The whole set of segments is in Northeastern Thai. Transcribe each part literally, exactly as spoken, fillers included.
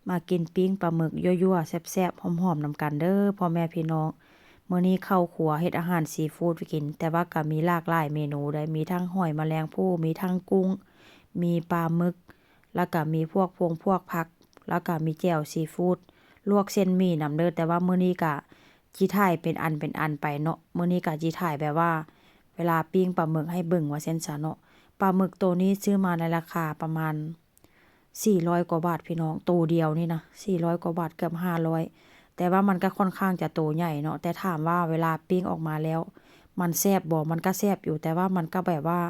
มากินปิ้งปลาหมึกยั่วๆ แซ่บๆ หอมๆ นำกันเด้อพ่อแม่พี่น้อง มื้อนี้เข้าครัวเฮ็ดอาหารซีฟู้ดไปกิน แต่ว่าก็มีหลากหลายเมนูได้ มีทั้งหอยแมลงภู่ มีทั้งกุ้ง มีปลาหมึก แล้วก็มีพวกพงพวกผัก แล้วก็มีแจ่วซีฟู้ด ลวกเส้นหมี่นำเด้อ แต่ว่ามื้อนี้ก็จิถ่ายเป็นอันเป็นอันไปเนาะ มื้อนี้ก็จิถ่ายแบบว่า เวลาปิ้งปลาหมึกให้เบิ่งว่าซั่นซะเนาะ ปลาหมึกโตนี้ซื้อมาในราคาประมาณ สี่ร้อยกว่าบาทพี่น้อง โตเดียวนี่นะ สี่ร้อยกว่าบาท เกือบห้าร้อย แต่ว่ามันก็ค่อนข้างจะโตใหญ่เนาะ แต่ถามว่าเวลาปิ้งออกมาแล้ว มันแซ่บบ่ มันก็แซ่บอยู่ แต่ว่ามันก็แบบว่า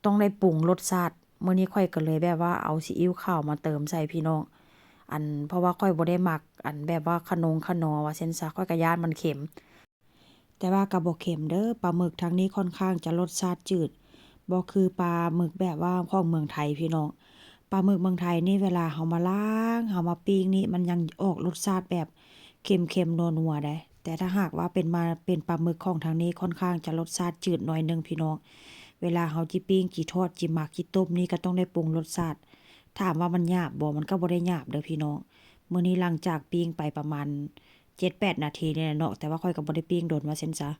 ต้องได้ปรุงรสชาติ มื้อนี้ข้อยก็เลยแบบว่าเอาซีอิ๊วขาวมาเติมใส่พี่น้อง อัน เพราะว่าข้อยบ่ได้มัก อันแบบว่าคะนงคะนอว่าซั่นซะ ข้อยก็ย้านมันเค็ม แต่ว่าก็บ่เค็มเด้อ ปลาหมึกทางนี้ค่อนข้างจะรสชาติจืด บ่คือปลาหมึกแบบว่าของเมืองไทยพี่น้อง ปลาหมึกเมืองไทยนี่เวลาเฮามาล้าง เฮามาปิ้งนี่มันยังออกรสชาติแบบเค็มๆ นัวๆ ได้ แต่ถ้าหากว่าเป็นมา เป็นปลาหมึกของทางนี้ค่อนข้างจะรสชาติจืดหน่อยหนึ่งพี่น้อง เวลาเฮาจิปิ้ง จิทอด จิหมัก จิต้มนี่ก็ต้องได้ปรุงรสชาติ ถามว่ามันหยาบบ่ มันก็บ่ได้หยาบเด้อพี่น้อง มื้อนี้หลังจากปิ้งไปประมาณ เจ็ดแปดนาทีนี่แหละเนาะ แต่ว่าข้อยก็บ่ได้ปิ้งโดนว่าซั่นซะ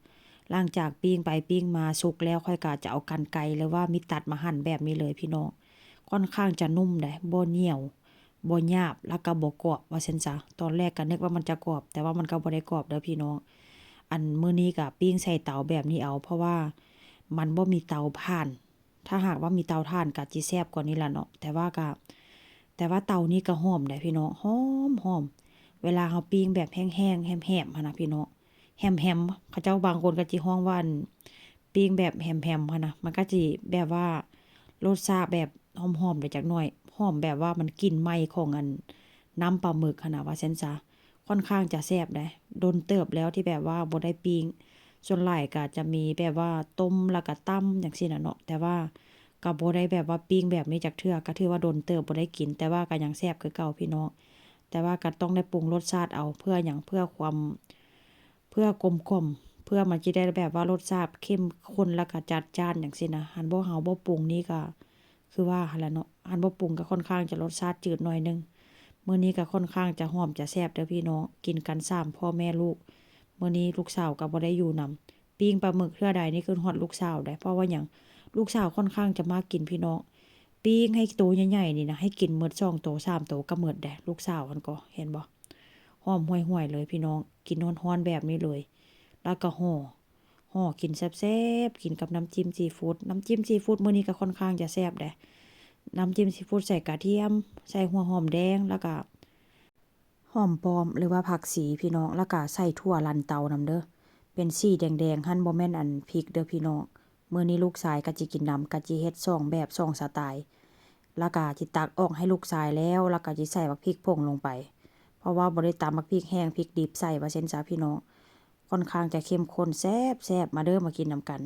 หลังจากปิ้งไปปิ้งมาสุกแล้ว ข้อยก็จะเอากรรไกรหรือว่ามีดตัดมาหั่นแบบนี้เลยพี่น้อง ค่อนข้างจะนุ่มเด้ บ่เหนียว บ่หยาบ แล้วก็บ่กรอบว่าซั่นซะ ตอนแรกก็นึกว่ามันจะกรอบ แต่ว่ามันก็บ่ได้กรอบเด้อพี่น้อง อันมื้อนี้ก็ปิ้งใส่เตาแบบนี้เอา เพราะว่ามันบ่มีเตาถ่าน ถ้าหากว่ามีเตาถ่านก็จิแซ่บกว่านี้ล่ะเนาะ แต่ว่าก็ แต่ว่าเตานี้ก็หอมเด้พี่น้อง หอมๆ เวลาเฮาปิ้งแบบแห้งๆ แหมๆ หั้นนะพี่น้อง แหมๆ เขาเจ้าบางคนก็จิฮ้องว่า อัน ปิ้งแบบแหมๆ หั้นนะ มันก็จิแบบว่ารสชาติแบบหอมๆ ได้จักหน่อย หอมแบบว่ามันกลิ่นไหม้ของอันน้ำปลาหมึกหั้นนะ ว่าซั่นซะ ค่อนข้างจะแซ่บเด้ โดนเติบแล้วที่แบบว่าบ่ได้ปิ้ง ส่วนหลายก็จะมีแบบว่าต้มแล้วก็ตำจั่งซี้น่ะเนาะ แต่ว่าก็บ่ได้แบบว่าปิ้งแบบนี้จักเทื่อ ก็ถือว่าโดนเติบบ่ได้กิน แต่ว่าก็ยังแซ่บคือเก่าพี่น้อง แต่ว่าก็ต้องได้ปรุงรสชาติเอา เพื่อหยัง เพื่อความ เพื่อกลมกล่อม เพื่อมันจิได้แบบว่ารสชาติเข้มข้นแล้วก็จัดจ้านจั่งซี้นะ หั้นบ่ เฮาบ่ปรุงนี่ก็ คือว่าหั้นล่ะเนาะ หั้นบ่ปรุงก็ค่อนข้างจะรสชาติจืดหน่อยหนึ่ง มื้อนี้ก็ค่อนข้างจะหอมจะแซ่บเด้อพี่น้อง กินกันสามพ่อแม่ลูก มื้อนี้ลูกสาวก็บ่ได้อยู่นำ ปิ้งปลาหมึกเทื่อใดนี่คิดฮอดลูกสาวเด้ เพราะว่าหยัง ลูกสาวค่อนข้างจะมักกินพี่น้อง ปิ้งให้โตใหญ่ๆ นี่นะ ให้กินหมดสองโตสามโตก็หมดเด้ ลูกสาวหั้นก็ เห็นบ่ หอมห่วยๆ เลยพี่น้อง กินร้อนๆ แบบนี้เลย แล้วก็ห่อ ห่อกินแซ่บๆ กินกับน้ำจิ้มซีฟู้ด น้ำจิ้มซีฟู้ดมื้อนี้ก็ค่อนข้างจะแซ่บเด้ น้ำจิ้มซีฟู้ดใส่กระเทียม ใส่หัวหอมแดง แล้วก็หอมป้อม หรือว่าผักชีพี่น้อง แล้วก็ใส่ถั่วลันเตานำเด้อ เป็นสีแดงๆ หั้นบ่แม่นอันพริกเด้อพี่น้อง มื้อนี้ลูกชายก็จิกินนำ ก็จิเฮ็ดสองแบบสองสไตล์ แล้วก็จิตักออกให้ลูกชายแล้ว แล้วก็จิใส่บักพริกผงลงไป เพราะว่าบ่ได้ตำบักพริกแห้งพริกดิบใส่ว่าซั่นซะพี่น้อง ค่อนข้างจะเข้มข้น แซ่บๆ มาเด้อ มากินนำกัน